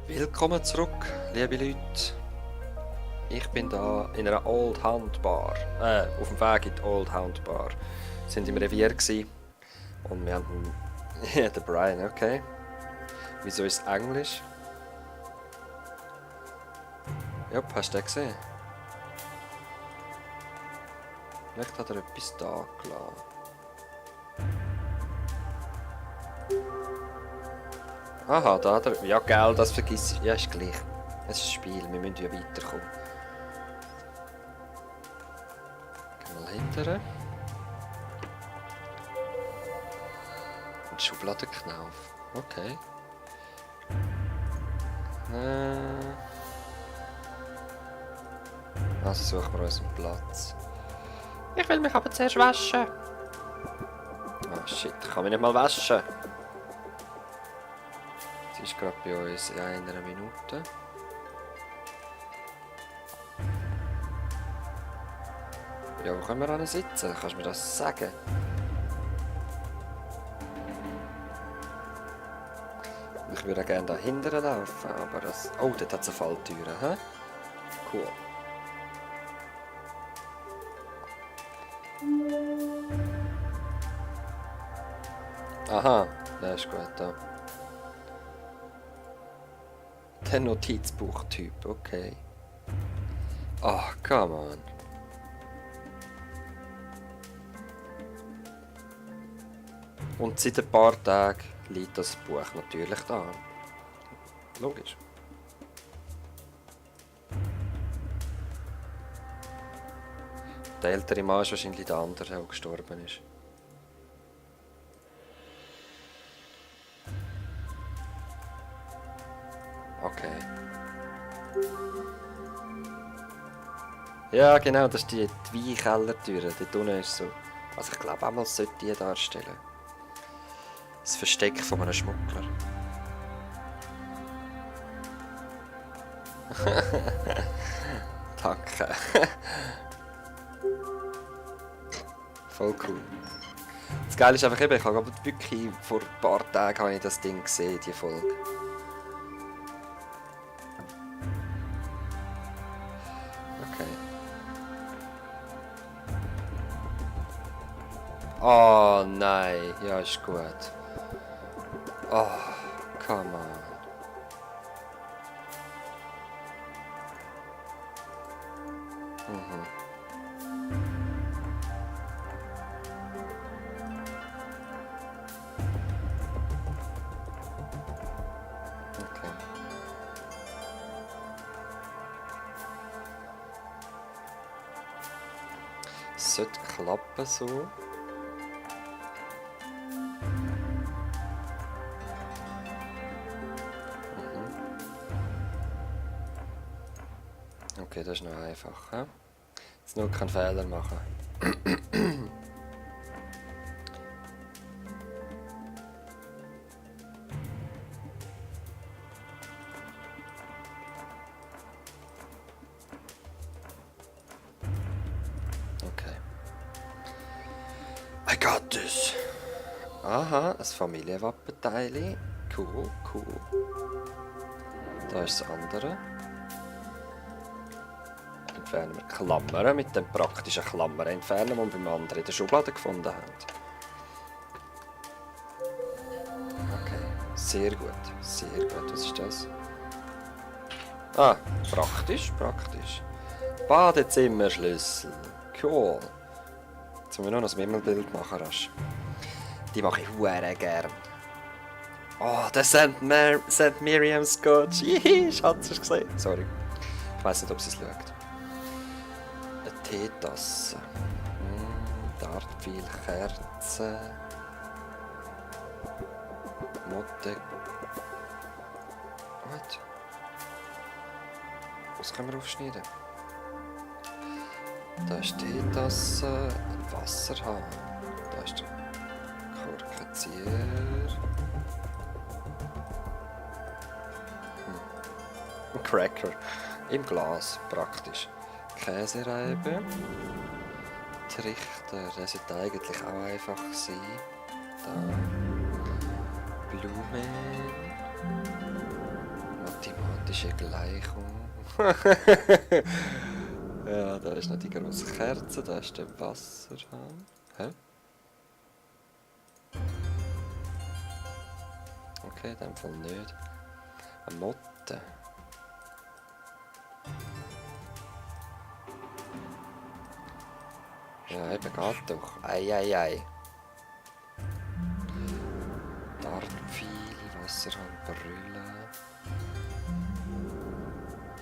Willkommen zurück, liebe Leute. Ich bin da in einer Old Hound Bar. Auf dem Weg in die Old Hound Bar. Wir sind im Revier gewesen und wir haben ja, der Brian, okay. Wieso ist es Englisch? Ja, hast du den gesehen? Vielleicht hat er etwas da gelassen. Aha, da hat er. Ja, gell, das vergiss ich. Ja, ist gleich. Es ist ein Spiel, wir müssen ja weiterkommen. Gehen wir mal hinterher. Ein Schubladenknauf. Okay. Also suchen wir uns einen Platz. Ich will mich aber zuerst waschen. Ah shit, ich kann mich nicht mal waschen. Sie ist gerade bei uns in einer Minute. Ja, wo können wir an sitzen? Kannst du mir das sagen? Ich würde gerne da hinten laufen, aber das... Oh, dort hat es eine Falltür, hä? Cool. Aha, der ist gut da. Der Notizbuchtyp, okay. Ach, come on. Und seit ein paar Tagen liegt das Buch natürlich da. Logisch. Der ältere Mann ist wahrscheinlich der andere, der gestorben ist. Okay. Ja, genau, das ist die Weinkellertür. Dort unten ist so. Also ich glaube, einmal sollte die darstellen. Das Versteck von einem Schmuggler. Danke. Voll cool. Das Geile ist einfach eben, ich habe wirklich vor ein paar Tagen habe ich das Ding gesehen, die Folge. Okay. Oh nein, ja ist gut. Oh, come on. Mhm. Okay. Es sollte klappen so. Okay, das ist noch einfach. He? Jetzt nur keinen Fehler machen. Okay. I got this. Aha, ein Familienwappenteil. Cool, cool. Da ist das andere. Entfernen wir Klammern mit dem praktischen Klammern entfernen, die wir beim anderen in der Schublade gefunden haben. Okay, sehr gut, sehr gut. Was ist das? Ah, praktisch, praktisch. Badezimmerschlüssel. Cool. Jetzt müssen wir nur noch ein Wimmelbild machen, rasch. Die mache ich huere gern. Oh, der St. Miriam Scotch. Hihi, Schatz, hast du gesehen? Sorry. Ich weiss nicht, ob sie es schaut. Eine Teetasse. Dartpfeil, Kerzen. Motte. Gut. Was können wir aufschneiden? Da ist die Teetasse, ein Wasserhahn. Da ist der Korkenzieher. Ein Cracker. Im Glas, praktisch. Käsereibe. Trichter, das sollte eigentlich auch einfach sein. Da. Blumen. Quadratische Gleichung. Ja, da ist noch die große Kerze, da ist der Wasserhahn. Hä? Okay, in dem Fall nicht. Eine Motte. Ja, eben, geht doch. Ei. Dartpfeil, Wasserhahn, Brille.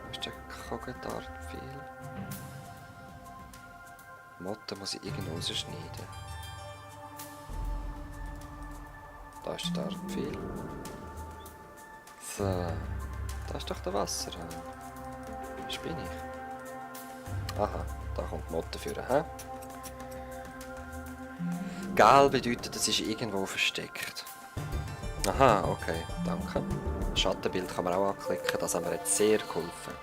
Wo ist der Kogendartpfeil? Motte muss ich irgendwo rausschneiden. Da ist der Dartpfeil. So, da ist doch der Wasserhahn. Was bin ich? Aha, da kommt die Motte führen, hä? Gelb bedeutet, es ist irgendwo versteckt. Aha, okay, danke. Schattenbild kann man auch anklicken, das haben wir jetzt sehr geholfen.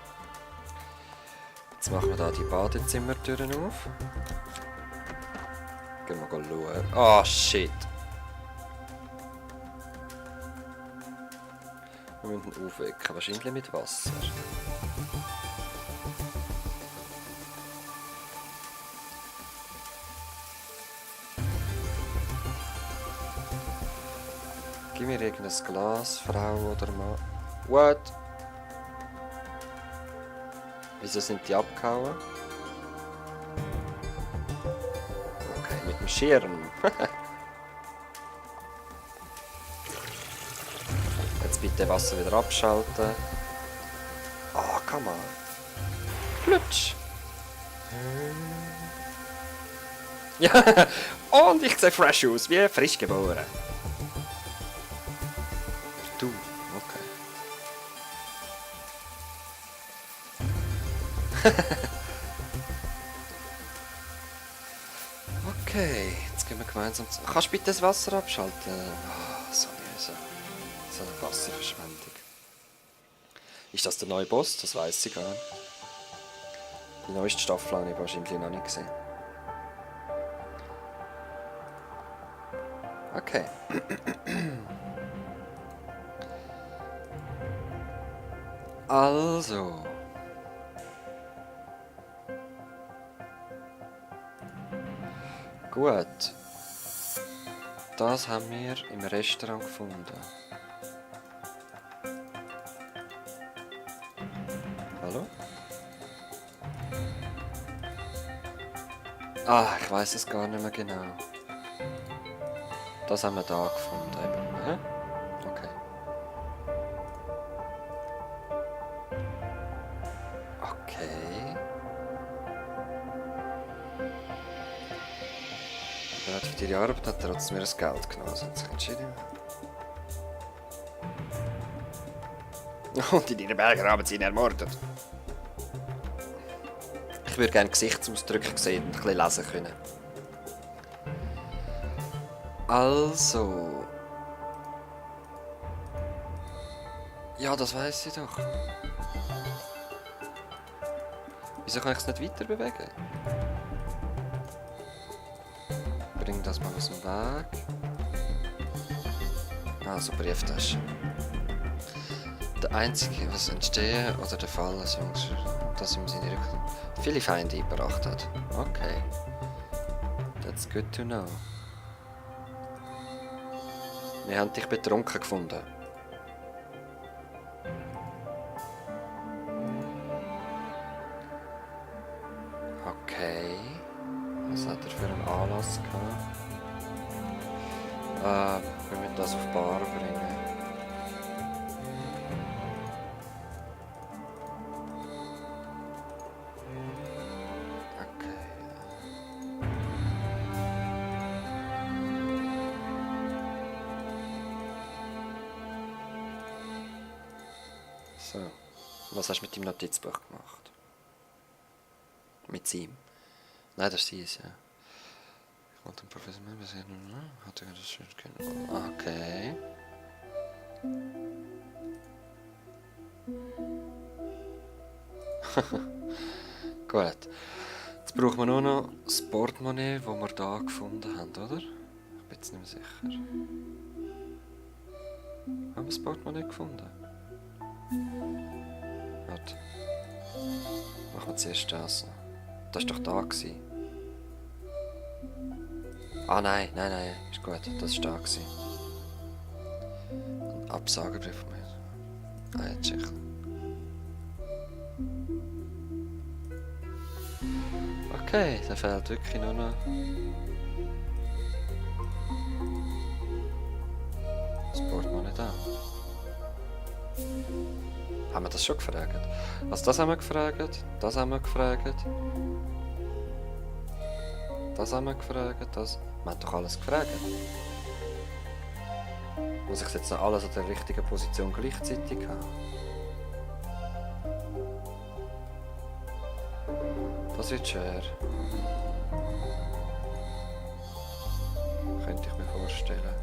Jetzt machen wir da die Badezimmertüren auf. Gehen wir schauen. Oh shit! Wir müssen ihn aufwecken, wahrscheinlich mit Wasser. Gib mir irgendein Glas, Frau oder Mann. What? Wieso sind die abgehauen? Okay, mit dem Schirm. Jetzt bitte Wasser wieder abschalten. Ah, come on. Plutsch. Ja, und ich sehe fresh aus, wie frisch geboren. Du, okay. Okay, jetzt gehen wir gemeinsam zu... Kannst du bitte das Wasser abschalten? Oh, so mühsam. So eine Wasserverschwendung. Ist das der neue Boss? Das weiß ich gar nicht. Die neueste Staffel habe ich wahrscheinlich noch nicht gesehen. Okay. Also. Gut. Das haben wir im Restaurant gefunden. Hallo? Ah, ich weiß es gar nicht mehr genau. Das haben wir da gefunden. Eben. Hä? Okay. Okay. Er hat für die Arbeit hat er trotzdem mir das Geld genommen. Also hat sich entschieden. Und in deinen Bergen haben sie ihn ermordet. Ich würde gerne Gesichtsausdrücke sehen und ein bisschen lesen können. Also. Ja, das weiss ich doch. Wieso kann ich es nicht weiter bewegen? Bring das mal aus dem Weg. Also Brieftasche. Der einzige, was entstehen oder der Fall, dass ihm seine Rücken viele Feinde eingebracht hat. Okay. That's good to know. Wir haben dich betrunken gefunden. Okay. Was hat er für einen Anlass gehabt? Wir müssen das auf die Bar bringen. Okay. So. Was hast du mit deinem Notizbuch gemacht? Mit ihm? Nein, das ist sie, ja. Ich wollte den Professor mehr sehen. Hat er das schön können? Okay. Gut. Jetzt brauchen wir nur noch das Portemonnaie, das wir hier gefunden haben, oder? Ich bin jetzt nicht mehr sicher. Haben wir das Portemonnaie gefunden? Warte. Machen wir zuerst das. Das war doch da gewesen. Ah nein, ist gut, das war da gewesen. Ein Absagebrief von mir. Ah, jetzt sicher. Okay, da fehlt wirklich nur noch... Das Portemonnaie nicht an. Haben wir das schon gefragt? Also das haben wir gefragt, das haben wir gefragt. Das haben wir gefragt, das... Wir haben doch alles gefragt. Muss ich jetzt noch alles an der richtigen Position gleichzeitig haben? Das wird schwer. Könnte ich mir vorstellen.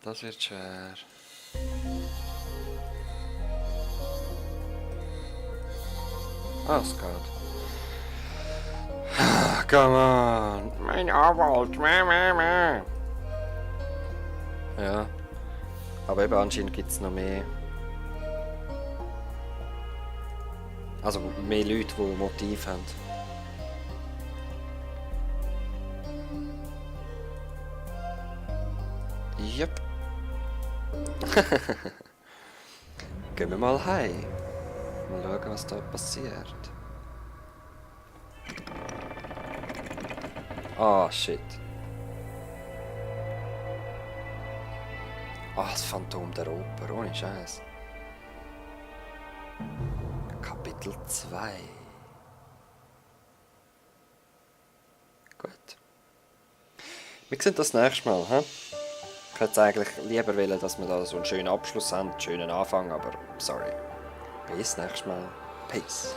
Das wird schwer. Ah, es geht. Come on! Mein Anwalt! Ja. Aber eben anscheinend gibt es noch mehr. Also mehr Leute, die Motiv haben. Yep. Gehen wir mal heim. Mal schauen, was da passiert. Ah, shit. Ah, das Phantom der Oper, ohne Scheiß. Kapitel 2. Gut. Wir sehen das nächste Mal, hä? Ich hätte eigentlich lieber wollen, dass wir da so einen schönen Abschluss haben, einen schönen Anfang, aber sorry. Bis nächstes Mal. Peace.